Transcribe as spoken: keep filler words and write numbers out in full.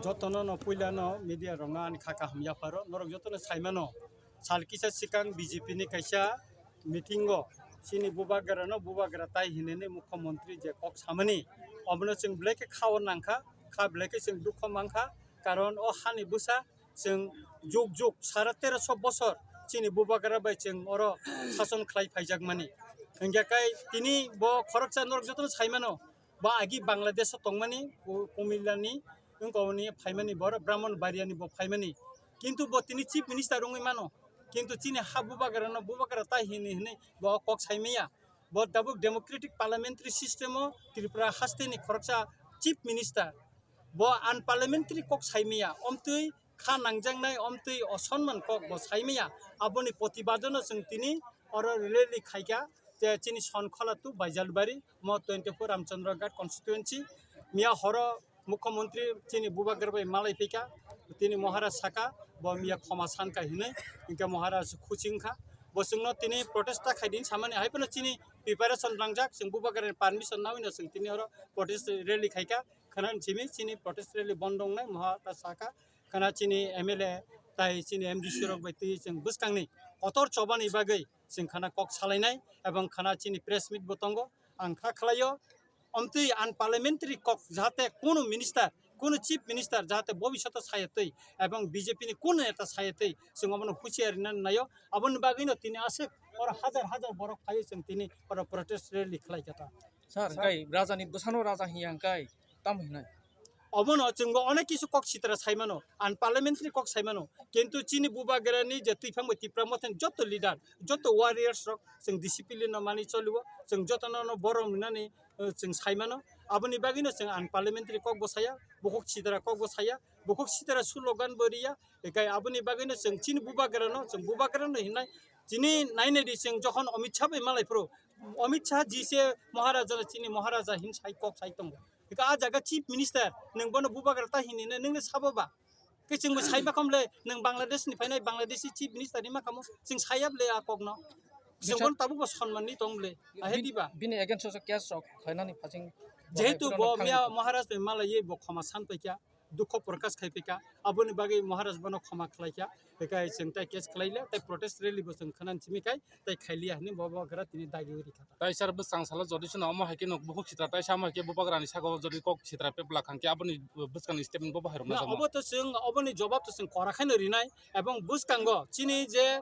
Jotono no puila no media rok no ani kha kaham yapharo, norok jotono saimano sal kisa sikang B J P ni kaisa meeting o chini bubagra no bubagra tai hinwi mukhyamantri je kok samani, obono chwng belai khe khao nangkha, kha belai khe chwng dukho mankha, karon o hani bwsa chwng juk juk sara teroso bosor chini bubagra bai chwng oro sason khlai phaijak mani. Hingkhe kai tini bo khoroksa norok jotono saimano, ba agi Bangladesh o tongmani, ku-, Kumilla ni, wngkha oni phaimani, boro Brahmanbaria ni bo phaimani. Kintu bo tini chief minister wngwi mano. Kintu chini ha bubagra no bubagra tai hini hini bo kok saimaya. Bo tabuk democratic parliamentary system o Tripura haste ni khoroksa chief minister. Bo unparliamentary kok saimaya. Omtwi kha nangjaknai, omtwi osonman kok bo saimaya. Aboni protibado no chwng tini oro rally khaikha, je chini Sonkhola to Baijalbari, mo twenty-four Ramchandra Ghat constituency. Miya horo mukhyamantri chini bubagra bai malai phika, tini Maharaj saka, bo miya khoma sanka hinwi, hingke Maharaj khusi wngkha. Bo chwngno tini protest ta khaidi samani, hai phano chini preparation langjak, chwng bubagra ni permission nawino chwng tini oro protest rally khaika. Khana chini, chini protest rally bondo wngnai, Maharaj saka, khana chini M L A tai chini M D C rok bai twi chwng bwskangni kotor chobani bagwi chwng khana kok salainai, ebong khana chini press meet bo tongo. Ang kha khlaio, omtwi unparliamentary kok jahate kunu minister, kunu chief minister jahate bobishoto sayatwi ebong B J P ni kunu neta sayatwi chwng obono husiar rina naio. Aboni bagwino tini aswk oro hajar hajar borok phaiwi chwng tini oro protest rally khlai kha ta. Sir, sir, hingkai raja ni bwsano raja hiya hingkai tamo hinai? Obono chwngbo onek kisu kok sitra saimano, unparliamentary kok saimano, kintu chini bubagrani je twiphang bai Tipra Motha ni joto leader, joto warriors rok chwng discipline no mani choliwo, chwng jotono no borom rinani, eh, chwng saimano. Aboni bagwino chwng unparliamentary kok bo saya, bukhuk sitra kok bo saya, bukhuk sitra slogan bo riya, ekai aboni bagwino chwng chini bubagrano, chwng bubagrano hinai, chini nainai di chwng jokhon Amit Shah bai malai phuru, Amit Shah ji se Maharaja no chini Maharaja hin sai kok sai tongo. Eka a jaga chief minister, nwng bono bubagra ta hinwi nai, nwng le sabo ba? Khe chwngbo saiba kham le, nwng Bangladesh ni phainai, Bangladeshi chief minister ni ma kamo, chwng saya ble a kok no. Chwng bono tabuk bo sonman ni tong ble, a he diba? Bini against o case rok khlainani phasing. Jehetu bo miya Maharaj ni malai ye bo khoma san paikha, dukho prakash khai paikha, aboni bagwi Maharaj bono khoma khlaikha. Bekai chwng tai case khlaile, tai protest rally bo chwng khwnani simi khai, tai khailiya hinwi bo bubagra tini dagi uri kha. Tai sir, bwskang salo jodi sino omo hai khe no bukhuk sitra tai samo hai khe bubagrani saka o jodi kok sitra pepla khang khe aboni bwskangni statement bo bahai rwna na, jakma. Obo to chwng, oboni jobab to chwng kora khaino rinai, ebong bwskango chini je